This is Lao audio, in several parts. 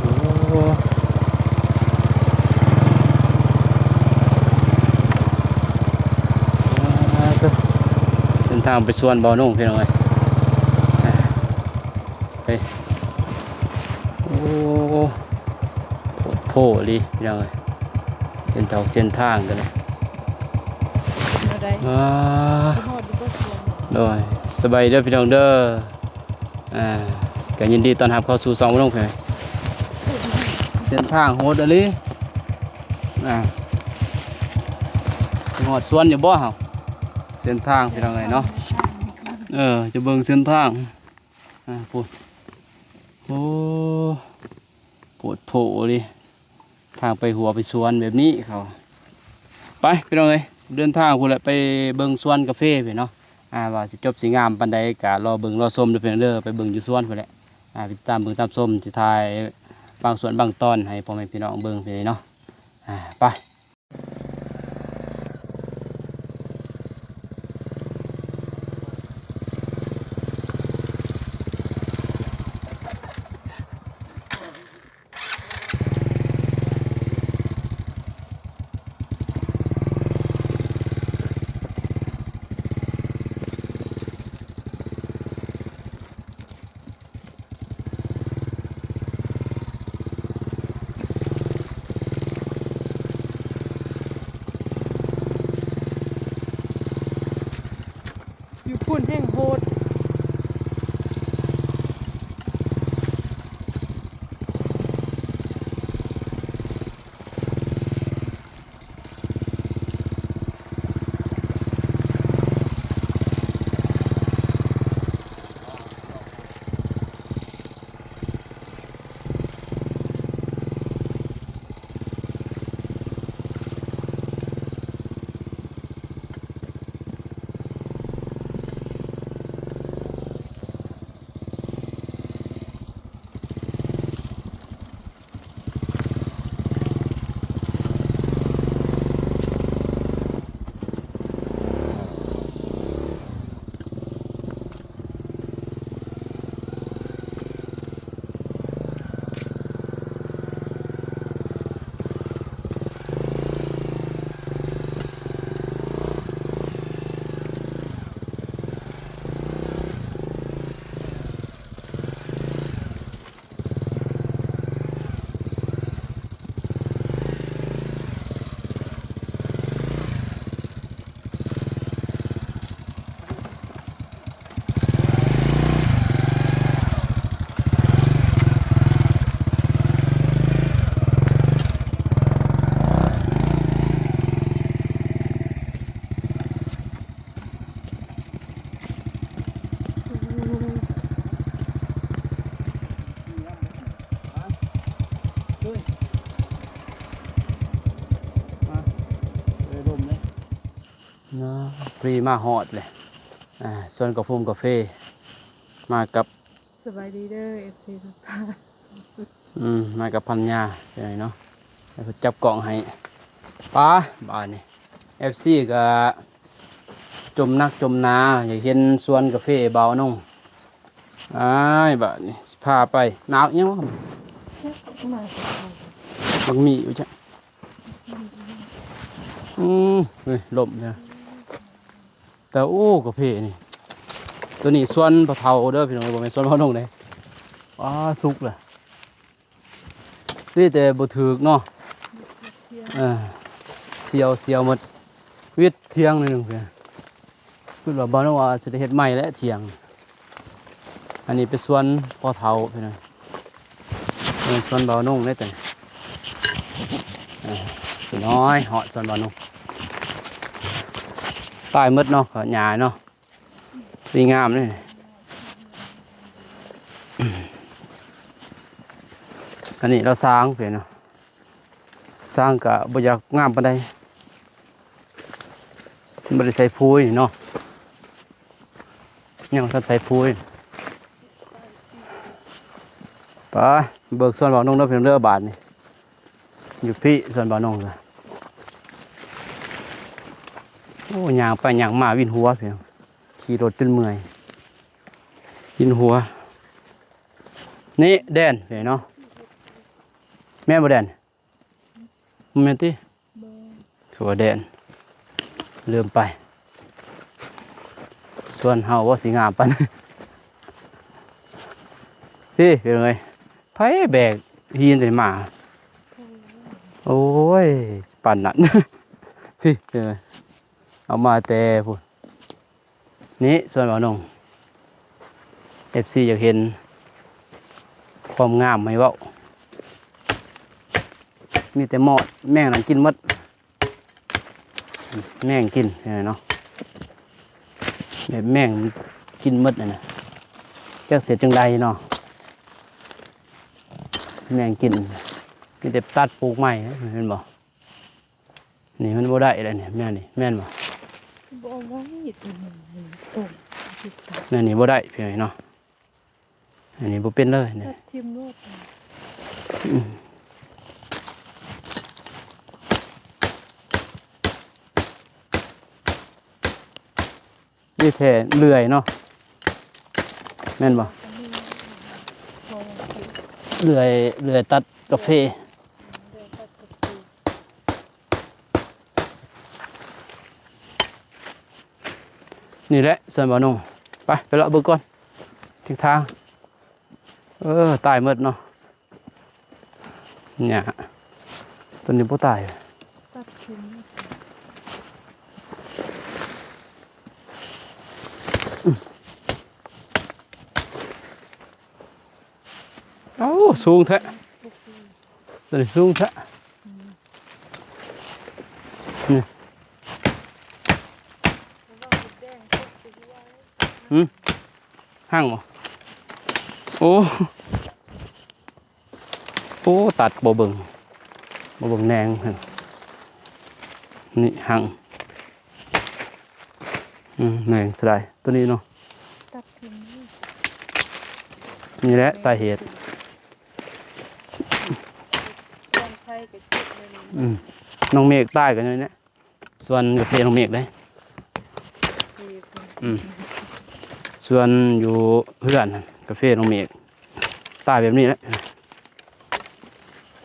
ໂອ້ ອ່າ ເດີ ເສັ້ນທາງໄປສວນບ່າວນຸ່ງ ພີ່ນ້ອງເອີຍ ອ່າ ເອີຍ ໂອ້ ໂພດໂພອີ່ຫຼີ ພີ່ນ້ອງເອີຍ ເສັ້ນທອກເສັ້ນທາງກັນເລີຍ ແນວໃດ ອ່າ ໂດຍ ສະບາຍດີເດີ ພີ່ນ້ອງເດີ ອ່າ ກໍຍິນດີຕ້ອນຮັບເຂົ້າສູ່ຊ່ອງບ່າວນຸ່ງ ເສັ້ນທາງໂຫດອີ່ຫຼີ ອ່າ ຊິຮອດສວນຢູ່ບໍ່ເຮົາ ເສັ້ນທາງ ພີ່ນ້ອງເອີຍເນາະ ເອີ ຈະເບິ່ງເສັ້ນທາງ ອ່າ ພຸ້ນ ໂອ້ ໂພດໂພອີ່ຫຼີ ທາງໄປຫົວໄປສວນແບບນີ້ເຂົາ ໄປ ພີ່ນ້ອງເອີຍ ເດີນທາງພຸ້ນແຫຼະ ໄປເບິ່ງສວນກາເຟພຸ້ນເນາະ ອ່າ ວ່າຊິຈົບຊິງາມປານໃດ ກະລໍເບິ່ງລໍຊົມເດີ ພີ່ນ້ອງເດີ ໄປເບິ່ງຢູ່ສວນພຸ້ນແຫຼະ ອ່າ ໄປຕິດຕາມເບິ່ງຕາມຊົມ ຊິຖ່າຍບາງສ່ວນບາງຕອນໃຫ້ພໍ່ແມ່ພີ່ນ້ອງເບິ່ງພຸ້ນເນາະ ອ່າ ໄປ. ຢູ່ພຸ້ນແຮ່ງໂຫດ. ເນາະ ພໍດີມາຮອດເລີຍ ອ່າ ສວນກາຟົງກາເຟ ມາກັບ ສະບາຍດີເດີ ເອັຟຊີ ທຸກທ່ານ ອືມ ມາກັບພັນຍາເນາະ ໃຫ້ເພິ່ນຈັບກ້ອງໃຫ້ ໄປ ບາດນີ້ ເອັຟຊີ ກໍ ຈົມໜັກຈົມໜາ ຢາກເຫັນສວນກາເຟບ່າວນົງ. ອ້າຍ ບາດນີ້ຊິພາໄປ. ໜາວອີ່ຫຍັງວະ? ໝາກ ໝາກໝີ່ຢູ່ຈ້ະ. ອືມ ເຮີ້ຍ ລົມເດີ. ແຕ່ ໂອ້ ກາເຟນີ້ ໂຕນີ້ສວນພໍ່ເຖົ້າເດີພີ່ນ້ອງເອີຍ ບໍ່ແມ່ນສວນບ່າວນົງເດ້. ອ້າ ສຸກລະ ມີແຕ່ບໍ່ຖືກເນາະ. ເອີ ສ່ຽວ ສ່ຽວໝົດ ວິດຖຽງໜ້ອຍໜຶ່ງ. ຄິດວ່າບ່າວນົງວ່າຊິໄດ້ເຮັດໃໝ່ແຫຼະຖຽງ. ອັນນີ້ເປັນສວນພໍ່ເຖົ້າພີ່ນ້ອງ. ເປັນສວນບ່າວນົງເດ້. ເອີ ພີ່ນ້ອງ ຮອດສວນບ່າວນົງ. ຕາຍໝົດເນາະ ຫຍ້າເນາະ. ດີງາມເດ້. ອັນນີ້ລາວສ້າງເປັນເນາະ. ສ້າງກະບໍ່ຢາກງາມປານໃດ. ບໍ່ໄດ້ໃສ່ຝຸ່ນເນາະ. ຍັງບໍ່ທັນໃສ່ຝຸ່ນ. ໄປເບິ່ງສວນບ່າວນົງເດີພີ່ນ້ອງເດີ ບາດນີ້. ຢູ່ພີ້ສວນບ່າວນົງ. ໂອ້ ຍ່າງໄປຍ່າງມາວິນຫົວພີ່ນ້ອງ. ຂີ່ລົດຈົນເມື່ອຍ ວິນຫົວ. ນີ້ແດນເນາະ. ແມ່ນບໍ່ແດນ? ບໍ່ແມ່ນຕິ? ບໍ່. ຄືວ່າແດນ ລືມໄປ. ສວນເຮົາບໍ່ຊິງາມປານ ພີ້ ເປັນໄງ? ໃຜແບກຫີນຕົວນີ້ມາ? ໂອ້ຍ ປານນັ້ນ ພີ້ ເປັນໄງ? ເອົາມາແຕ່ພຸ້ນ. ນີ້ສວນບ່າວນົງ ເອັຟຊີ ຢາກເຫັນຄວາມງາມໃຫ້ເວົ້າ. ມີແຕ່ມອດ ແມງນັ້ນກິນໝົດ. ແມງກິນເນາະ ແບບແມງກິນໝົດຫັ້ນນະ. ຈັກເຮັດຈັ່ງໃດເນາະ ແມງກິນ. ມີແຕ່ຕັດປູກໃໝ່ ເຫັນບໍ່? ນີ້ມັນບໍ່ໄດ້ແລ້ວນີ້ ແນວນີ້ແມ່ນບໍ່? ບໍ່ເອົາໄວ້ຕົວນີ້ ໂອ້ຍ ແນວນີ້ບໍ່ໄດ້ພີ່ນ້ອງເນາະ. ອັນນີ້ບໍ່ເປັນເລີຍນີ້ ຕັດຖິ້ມໂລດ. ອືມ. ນີ້ແທ້ເລື່ອຍເນາະ ແມ່ນບໍ່? ເລື່ອຍ ເລື່ອຍຕັດກາເຟ. ນີ້ແຫຼະສວນບ່າວນົງ. ໄປ ໄປເລາະເບິ່ງກ່ອນທິດທາງ. ເອີ ຕາຍໝົດເນາະ. ຫຍ້າ ຕົ້ນນີ້ບໍ່ຕາຍ. ຕັດຖິ້ມ. ເອົ້າ ສູງແທ້ ຕົວນີ້ສູງແທ້. ນີ້ ຫຶ? ຮັ່ງບໍ່? ໂອ້ ໂອ້ ຕັດບໍ່ເບິ່ງ ບໍ່ເບິ່ງແນງ. ນີ້ຮັ່ງ ອືມ ແນງເສຍດາຍຕົວນີ້ເນາະ. ຕັດຖິ້ມ. ນີ້ແຫຼະສາເຫດ. ອືມ ນ້ອງເມກຕາຍກໍນີ້ແຫຼະ. ສວນກາເຟນ້ອງເມກເດ້. ອືມ ສວນຢູ່ເຮືອນ ກາເຟນ້ອງເມກ ຕາຍແບບນີ້ແຫຼະ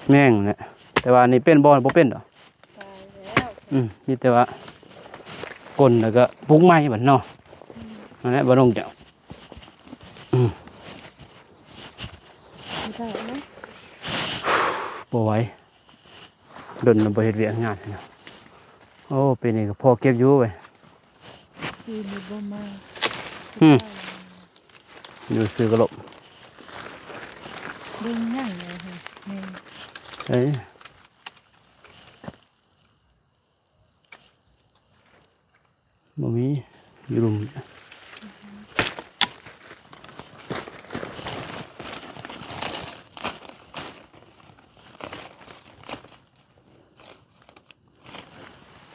ແມງແຫຼະ. ແຕ່ວ່ານີ້ເປັນບໍ່? ບໍ່ເປັນດອກ. ອືມ ມີແຕ່ວ່າກົນແລ້ວກໍປຸກໃໝ່ບັດເນາະ. ອືມ ນັ້ນແຫຼະ ບໍ່ລົງເຈົ້າ. ອືມ ບໍ່ໄຫວ. ດົນບໍ່ເຮັດວຽກງານ. ໂອ້ ປີນີ້ກໍພໍເກັບຢູ່ເວີຍ. ປີນີ້ບໍ່ມາ. ອືມ ຢູ່ຊື່ກໍລົບ. ເບິ່ງຫຍັງເລີຍ ເອີຍ. ບໍ່ມີຢູ່ລຸ່ມ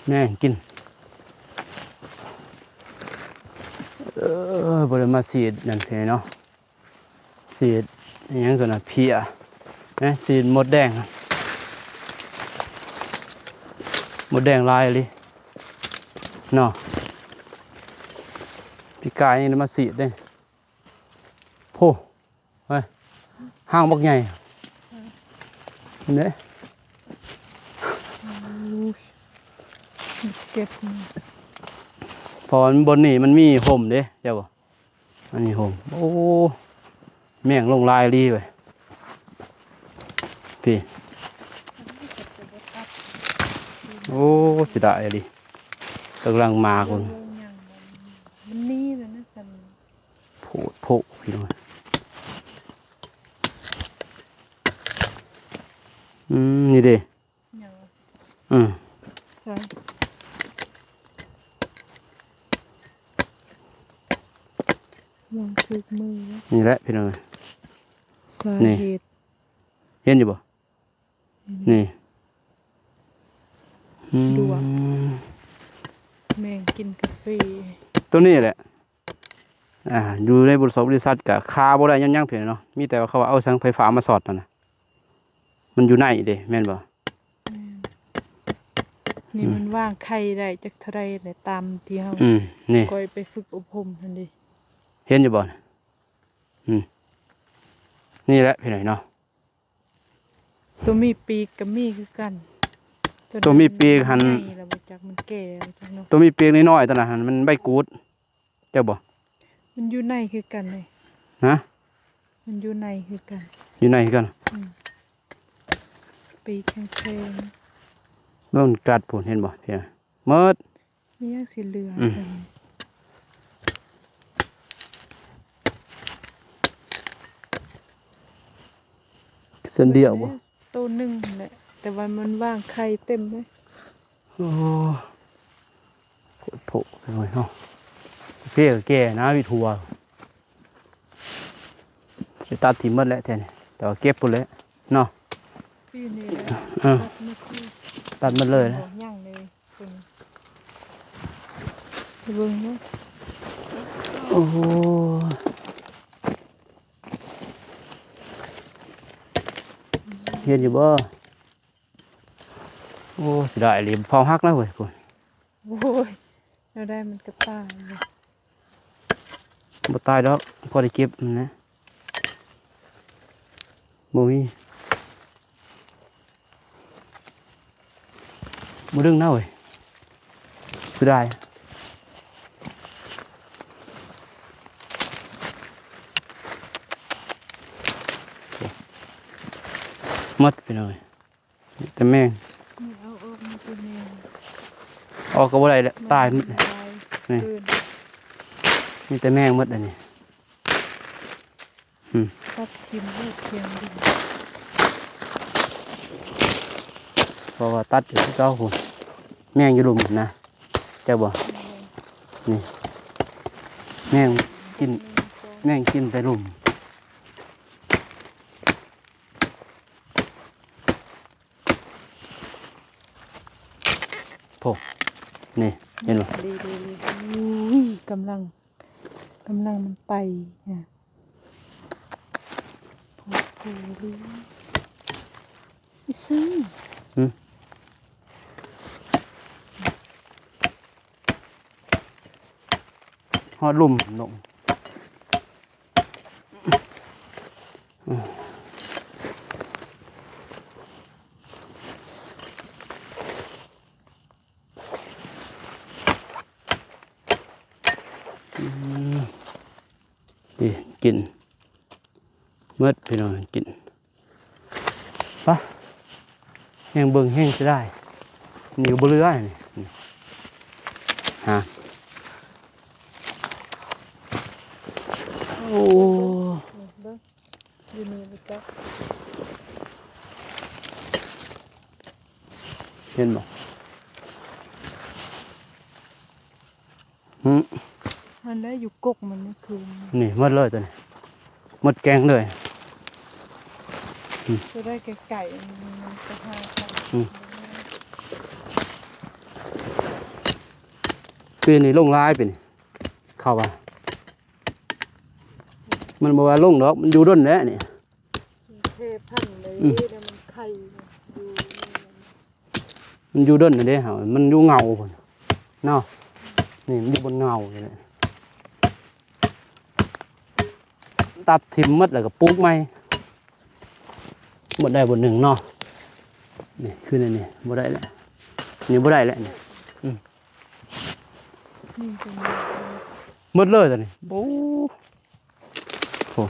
ແມງກິນ. ເອີ ບໍ່ໄດ້ມາສີດນັ້ນເດເນາະ. ສີດອີ່ຫຍັງຕົວນັ້ນ ເພຍ ແມ່ນສີດມົດແດງ ມົດແດງຫຼາຍອີ່ຫຼີເນາະ. ກາຍນີ້ມາສີດເດ້ ໂພ ເຮີ້ຍ ຮ່າງບັກໃຫຍ່ເດ້ ເກັບ ເພາະວ່າບ່ອນນີ້ມັນມີຮົ່ມເດ້ ເຈົ້າບໍ່? ອັນນີ້ໂຫ ໂອ້ ແມງລົງຫຼາຍອີ່ຫຼີເວີຍ ພີ້ ໂອ້ ເສຍດາຍອີ່ຫຼີ ກຳລັງມາພຸ້ນ ມັນໜີແລ້ວນະຊັ້ນ ໂພດໂພ ພີ່ນ້ອງ ອືມ ນີ້ເດ້ ຫຍັງວະ? ອືມ ໃສ່ ວາງຖືກມື ນີ້ແຫຼະພີ່ນ້ອງ ສາເຫດ ເຫັນຢູ່ບໍ່? ນີ້ ອືມ ດວກ ແມງກິນກາເຟ ໂຕນີ້ແຫຼະ ອ່າ ຢູ່ໃນບໍລິສັດ ບໍລິສັດກະຄາບໍ່ໄດ້ຫຍັງໆ ພີ່ນ້ອງເນາະ ມີແຕ່ວ່າເຂົາວ່າເອົາສັງໄຟຟ້າມາຊັອດຫັ້ນນະ ມັນຢູ່ໃນເດ້ ແມ່ນບໍ່? ແມ່ນ ນີ້ ອືມ ມັນວາງໄຂ່ໄດ້ຈັກເທົ່າໃດແຫຼະ ຕາມທີ່ເຮົາ ອືມ ນີ້ ຂ້ອຍໄປຝຶກອົບຮົມຫັ້ນເດ້ ເຫັນຢູ່ບໍ່? ອືມ ນີ້ແຫຼະພີ່ນ້ອງເນາະ ໂຕມີປີກກໍມີຄືກັນ ໂຕມີປີກຫັ້ນ ໂຕນັ້ນມັນໃຫຍ່ແລ້ວບໍ່ຈັກ ມັນແກ່ແລ້ວບໍ່ຈັກເນາະ ໂຕມີປີກນ້ອຍໆ ໂຕນັ້ນຫັ້ນມັນໃບກູດ ເຈົ້າບໍ່? ມັນຢູ່ໃນຄືກັນເດ້ ຮະ? ມັນຢູ່ໃນຄືກັນ ຢູ່ໃນຄືກັນ ອືມ ປີກແຂງໆ ໂດນກັດພຸ້ນ ເຫັນບໍ່? ເຫັນ ໝົດ ມີຫຍັງຊິເຫຼືອ ອືມ ຊັ້ນ ຊັ້ນດຽວບໍ່? ໂຕໜຶ່ງຫັ້ນແຫຼະ ແຕ່ວ່າມັນວາງໄຂ່ເຕັມເລີຍ ໂອ້ ໂພດໂພ ເຮົາ ເພກໍແກ່ນະ ວິດຫົວ ຊິຕັດຖິ້ມໝົດແຫຼະແທ້ນີ້ ແຕ່ວ່າເກັບພຸ້ນແຫຼະເນາະ ປີນີ້ແຫຼະ ເອີ ຕັດໝົດຄື ຕັດໝົດເລີຍແຫຼະ ບໍ່ຍັງເລີຍ ເບິ່ງເນາະ ໂອ້ ເຫັນຢູ່ບໍ່? ໂອ້ ເສຍດາຍອີ່ຫຼີ ເຜົາຫັກແລ້ວເວີຍ ພຸ້ນ ໂອ້ຍ ແນວໃດມັນກໍຕາຍເລີຍ ບໍ່ຕາຍດອກ ພໍໄດ້ເກັບຫັ້ນແຫຼະ ບໍ່ມີ ບໍ່ດຶງນະເວີຍ ເສຍດາຍ ໝົດພີ່ນ້ອງເອີຍ ມີແຕ່ແມງ ນີ້ເອົາອອກ ມີແຕ່ແມງ ອອກກໍບໍ່ໄດ້ແຫຼະ ຕາຍໝົດ ນີ້ ມີແຕ່ແມງໝົດອັນນີ້ ອືມ ຕັດຖິ້ມເລີຍ ພຽງດິນ ເພາະວ່າຕັດຢູ່ຄືເກົ່າພຸ້ນ ແມງຢູ່ລຸ່ມນະ ເຈົ້າບໍ່? ນີ້ ແມງກິນ ແມງກິນແຕ່ລຸ່ມ ໂພ ນີ້ ເຫັນບໍ່? ດີໆໆ ອຸ້ຍ ກຳລັງ ກຳລັງມັນໄຕ່ ອະ ໂພດໂພ ອີສັງ ຫຶ? ຮອດລຸ່ມລົງ ອືມ ນີ້ ກິນໝົດ ພີ່ນ້ອງ ກິນ ປະ ແຮງເບິ່ງແຮງເສຍດາຍ ນີ້ກໍບໍ່ເຫຼືອນີ້ ຫາ ໂອ້ ເບິ່ງ ຢູ່ນີ້ບໍ່ຈັກ ເຫັນບໍ່? ຫຶ ຫັ້ນແຫຼະ ຢູ່ກົກມັນນີ້ຄື ນີ້ໝົດເລີຍຕົວນີ້ ໝົດແກງເລີຍ ອືມ ຈະໄດ້ໄກໆ ມັນຈະຫາ ອືມ ປີນີ້ລົງຫຼາຍ ປີນີ້ ເຂົາວ່າ ມັນບໍ່ວ່າລົງດອກ ມັນຢູ່ດົນແຫຼະນີ້ ເທພັນເລີຍ ອືມ ແລ້ວມັນໄຂ່ຢູ່ ມັນຢູ່ດົນເດ້ເຮົາ ມັນຢູ່ເຫງົ້າພຸ້ນເນາະ ນີ້ມັນຢູ່ບົນເຫງົ້ານີ້ແຫຼະ ຕັດຖິ້ມໝົດແລ້ວກໍປູກໃໝ່. ໝົດໄດ້ບ່ອນໜຶ່ງເນາະ. ນີ້ຄືໃນນີ້ບໍ່ໄດ້ແລ້ວ ນີ້ບໍ່ໄດ້ແລ້ວນີ້. ອືມ ນີ້ເປັນ ໝົດເລີຍຕອນນີ້. ໂອ້ ໂອ້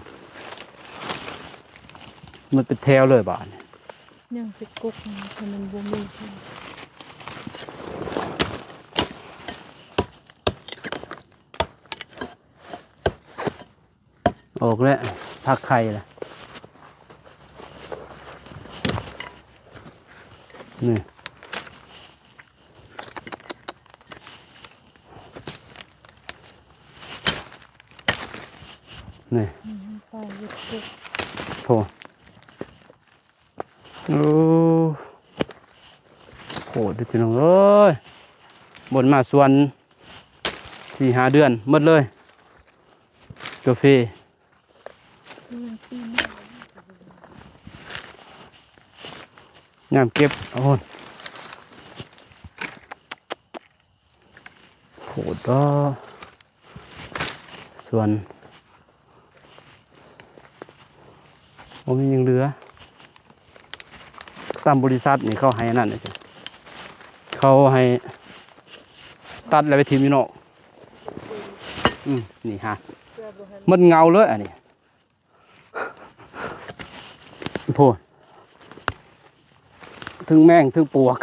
ໝົດເປັນແຖວເລີຍບາດນີ້. ຍັງຊິກົກ ຖ້າມັນບໍ່ມີ ອອກແລ້ວ ຜັກໄຂ່ລະ ນີ້ ນີ້ ອືມ ໂອ້ ໂອ້ ໂຫດເດ້ພີ່ນ້ອງເອີຍ ບໍ່ໄດ້ມາສວນສີ່ຫ້າເດືອນ ໝົດເລີຍກາເຟ. ຍາມເກັບ ໂອ້ ໂຫດເນາະ ສວນ ບໍ່ມີຫຍັງເຫຼືອ. ຕາມບໍລິສັດນີ້ເຂົາໃຫ້ອັນນັ້ນ ເຂົາໃຫ້ຕັດແລ້ວໄປຖິ້ມຢູ່ນອກ. ອືມ ນີ້ຮະ ມັນເຫງົາເລີຍອັນນີ້. ໂພດ ເທິງແມງເທິງປວກ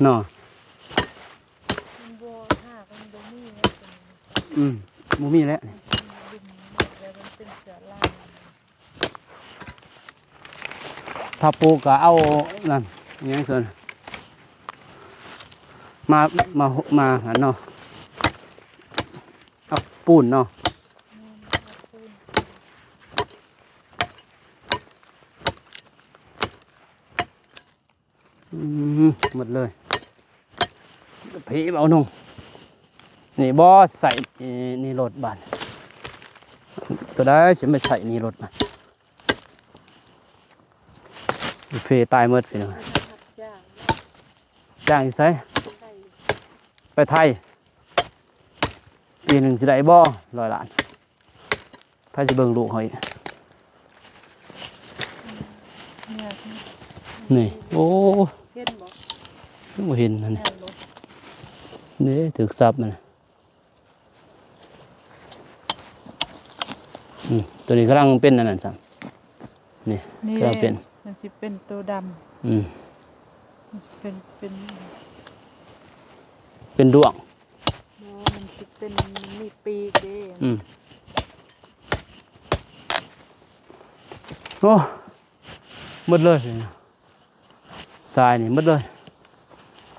ເນາະ. ມັນບໍ່ ຮາກມັນບໍ່ມີແລ້ວ ອືມ ບໍ່ມີແລ້ວ. ຖ້າປູກກໍເອົານັ້ນ ຫຍັງເອີ້ນ ມາ ມາ ມາຫັ້ນເນາະ ເອົາປູນເນາະ. ອືມ ໝົດເລີຍ ເພເບົາໜຸ່ງ ນີ້ບໍ່ໃສ່ ນີ້ລົດບາດ ຕົວໃດຊິມາໃສ່ນີ້ລົດ ເຟຕາຍໝົດພີ່ນ້ອງ. ຈ້າງຢູ່ໃສ? ໄປໄທ. ປີໜຶ່ງຊິໄດ້ບໍ່ຮ້ອຍລ້ານ? ໃຜຊິເບິ່ງລູກເຮົາອີກ? ນີ້ ໂອ້ ເຫັນບໍ່? ຍັງບໍ່ເຫັນຫັ້ນ ຍັງບໍ່ ເດ້ ຖືກສັບມັນ. ອືມ ຕົວນີ້ກຳລັງເປັນອັນນັ້ນຊ້ຳ ນີ້ ນີ້ ກຳລັງເປັນ ມັນຊິເປັນໂຕດຳ. ອືມ ມັນຊິເປັນ ເປັນ ເປັນດ້ວງ. ບໍ່ ມັນຊິເປັນ ມີປີກເດ້. ອືມ ໂອ້ ໝົດເລີຍ ຊາຍນີ້ໝົດເລີຍ.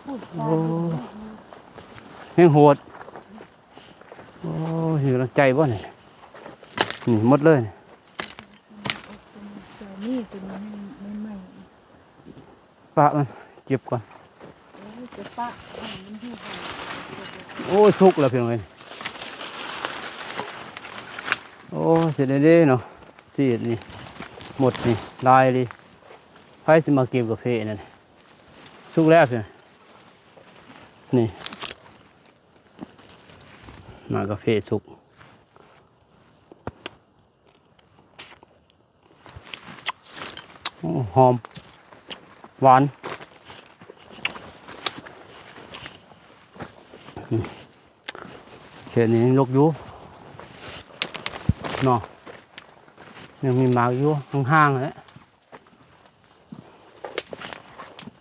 ໂອ້ ແຮງໂຫດ. ໂອ້ຍ ມີກຳລັງໃຈບໍ່ນີ້? ນີ້ໝົດເລີຍ. ປະມັນເກັບກ່ອນ. ໂອ້ຍ ຈະປະໃຫ້ມັນຢູ່ຫັ້ນ. ໂອ້ຍ ສຸກແລ້ວພີ່ນ້ອງເອີຍ. ໂອ້ຍ ເສຍດາຍເດ້ເນາະ ຊີວິດນີ້ ໝົດນີ້ ຫຼາຍເດ້. ໃຜຊິມາເກັບກາເຟນັ້ນ? ສຸກແລ້ວພີ່ນ້ອງ ນີ້ ໝາກກາເຟສຸກ. ໂອ້ ຫອມ ຫວານ. ອືມ ເຂດນີ້ຍັງດົກຢູ່ເນາະ ຍັງມີໝາກຢູ່ ຫ່າງໆແຫຼະ.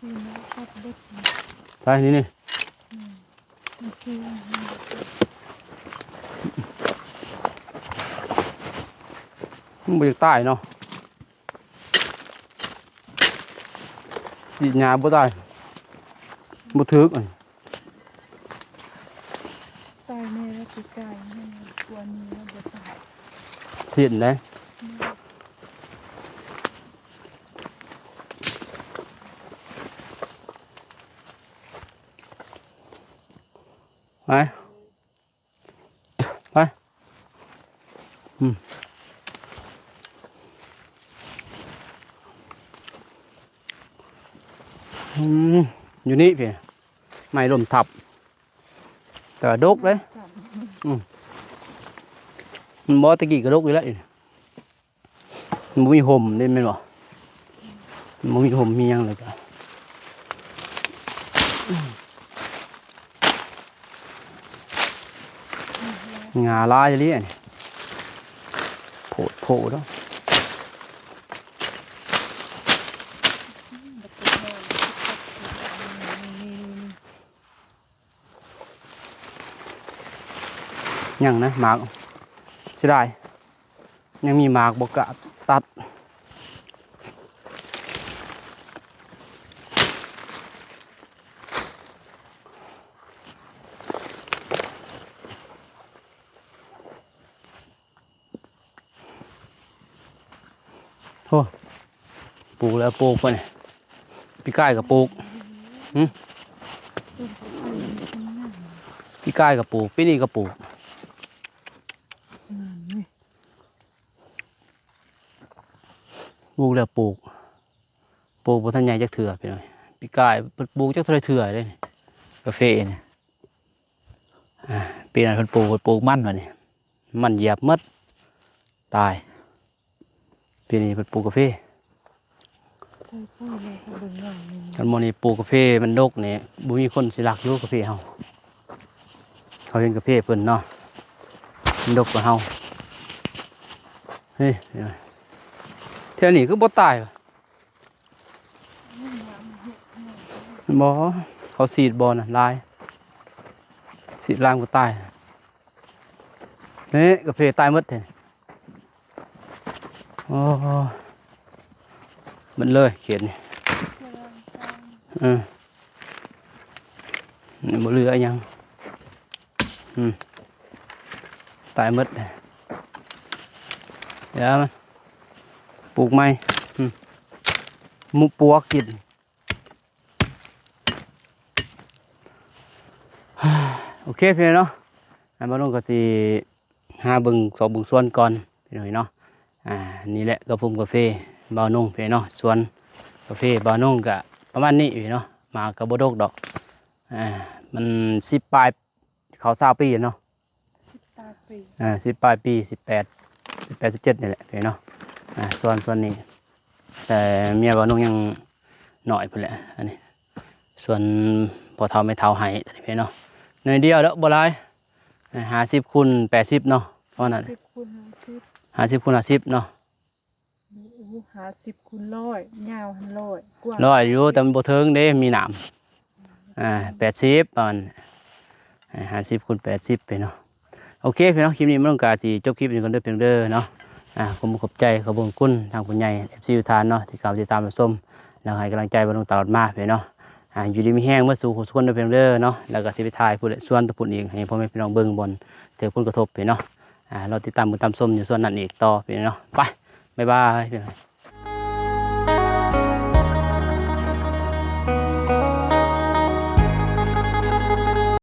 ນີ້ນະ ຕັດເບິດ ໃສ່ນີ້ ນີ້ ອືມ ມັນຄື ມັນບໍ່ຢາກຕາຍເນາະ ສີດຫຍ້າບໍ່ຕາຍ ບໍ່ຖືກ. ຕາຍແນ່ແລ້ວ ຊິຕາຍແນ່ ກວ່ານີ້ແລ້ວບໍ່ຕາຍ ສິ້ນເດ້. ໄປ ໄປ ອືມ ອືມ ຢູ່ນີ້ພີ້ ໄມ້ລົ້ມທັບ ແຕ່ວ່າດົກເດ້. ອືມ ບໍ່ ແຕ່ກີ້ກະດົກຢູ່ແລ້ວນີ້ ມັນບໍ່ມີຮົ່ມເດ້ແມ່ນບໍ່? ມັນບໍ່ມີຮົ່ມມີຫຍັງເລີຍກະ ຫຍ້າຫຼາຍອີ່ຫຼີອັນນີ້ ໂພດໂພເນາະ. ຍັງນະ ໝາກ ເສຍດາຍ ຍັງມີໝາກບໍ່ກະຕັດ. ໂອ້ ປູກແລ້ວປູກໄປນີ້ ປີກາຍກະປູກ ຫຶ ປີກາຍກະປູກ ປີນີ້ກະປູກ ປູກແລ້ວປູກ ປູກບໍ່ທັນໃຫຍ່ຈັກເທື່ອພີ່ນ້ອງ. ປີກາຍເພິ່ນປູກຈັກເທົ່າໃດເທື່ອເດ້ ກາເຟນີ້ ອ່າ ປີນັ້ນເພິ່ນປູກ ເພິ່ນປູກມັນ ບາດນີ້ມັນຢຽບໝົດ ຕາຍ. ປີນີ້ເພິ່ນປູກກາເຟ ຄັນໝໍນີ້ປູກກາເຟມັນດົກນີ້ ບໍ່ມີຄົນຊິລັກຢູ່ກາເຟເຮົາ ເຂົາເຫັນກາເຟເພິ່ນເນາະ ມັນດົກກວ່າເຮົາ. ເຮີ້ຍ ແຖວນີ້ຄືບໍ່ຕາຍວະ? ບໍ່ ເຂົາສີດບໍ່ນະ ຫຼາຍ ສີດລາມກໍຕາຍ. ນີ້ກາເຟຕາຍໝົດແທ້ ໂອ້ ໝົດເລີຍເຂດນີ້ ເອີ ນີ້ບໍ່ເຫຼືອອີ່ຫຍັງ ອືມ ຕາຍໝົດ. ດຽວມັນປູກໃໝ່ ອືມ ໝູກປວກກິນ. ໂອເຄພີ່ນ້ອງເນາະ ອ່າ ບ່າວນົງກໍຊິຫາເບິ່ງຊອກເບິ່ງສວນກ່ອນພີ່ນ້ອງເນາະ. ອ່າ ນີ້ແຫຼະກະພຸມກາເຟບ່າວນົງພີ່ນ້ອງເນາະ ສວນກາເຟບ່າວນົງກະປະມານນີ້ພີ່ນ້ອງເນາະ ໝາກກະບໍ່ດົກດອກ ອ່າ ມັນສິບປາຍ ເຂົ້າຊາວປີເນາະ ສິບປາຍປີ ເອີ ສິບປາຍປີ ສິບແປດ ສິບແປດ ສິບເຈັດນີ້ແຫຼະພີ່ນ້ອງເນາະ. ອ່າ ສວນ ສວນນີ້ ແຕ່ເມຍບ່າວນົງຍັງນ້ອຍພຸ້ນແຫຼະ ອັນນີ້ສວນພໍ່ເຖົ້າແມ່ເຖົ້າໃຫ້ພີ່ນ້ອງເນາະ ໜ້ອຍດຽວດອກ ບໍ່ຫຼາຍ ຫ້າສິບຄູນແປດສິບເນາະ ປະມານນັ້ນ ຫ້າສິບຄູນຫ້າສິບ ຫ້າສິບຄູນຫ້າສິບເນາະ. ໂອ້ ຫ້າສິບຄູນຮ້ອຍ ຍາວຫັ້ນຮ້ອຍ ກວ້າງຮ້ອຍຢູ່ ແຕ່ມັນບໍ່ເຖິງເດ້ ມີໜາມ ອ່າ ແປດສິບປະມານ ອ່າ ຫ້າສິບຄູນແປດສິບໄປເນາະ. ໂອເຄພີ່ນ້ອງ ຄລິບນີ້ມັນກະຊິຈົບຄລິບນີ້ກ່ອນເດີພີ່ນ້ອງເດີເນາະ. ອ່າ ຂໍຂອບໃຈຂອບບຸນຂອບຄຸນທາງຜູ້ໃຫຍ່ ເອັຟຊີ ທຸກທ່ານເນາະ ທີ່ເຂົ້າມາຕິດຕາມຮັບຊົມ ແລ້ວໃຫ້ກຳລັງໃຈບ່າວນົງຕະຫຼອດມາພີ່ນ້ອງເນາະ. ອ່າ ຢູ່ດີມີແຮງເບິດສູ່ຜູ້ສູ່ຄົນເດີພີ່ນ້ອງເດີເນາະ ແລ້ວກະຊິໄປຖ່າຍພຸ້ນແຫຼະ ສວນຕະພຸ້ນອີກ ໃຫ້ພໍ່ແມ່ພີ່ນ້ອງເບິ່ງບ່ອນຖືກຜົນກະທົບພີ່ນ້ອງເນາະ. ອ່າ ລໍຕິດຕາມເບິ່ງຕາມຊົມຢູ່ສວນນັ້ນອີກຕໍ່ພີ່ນ້ອງເນາະ. ໄປ ບາຍບາຍ.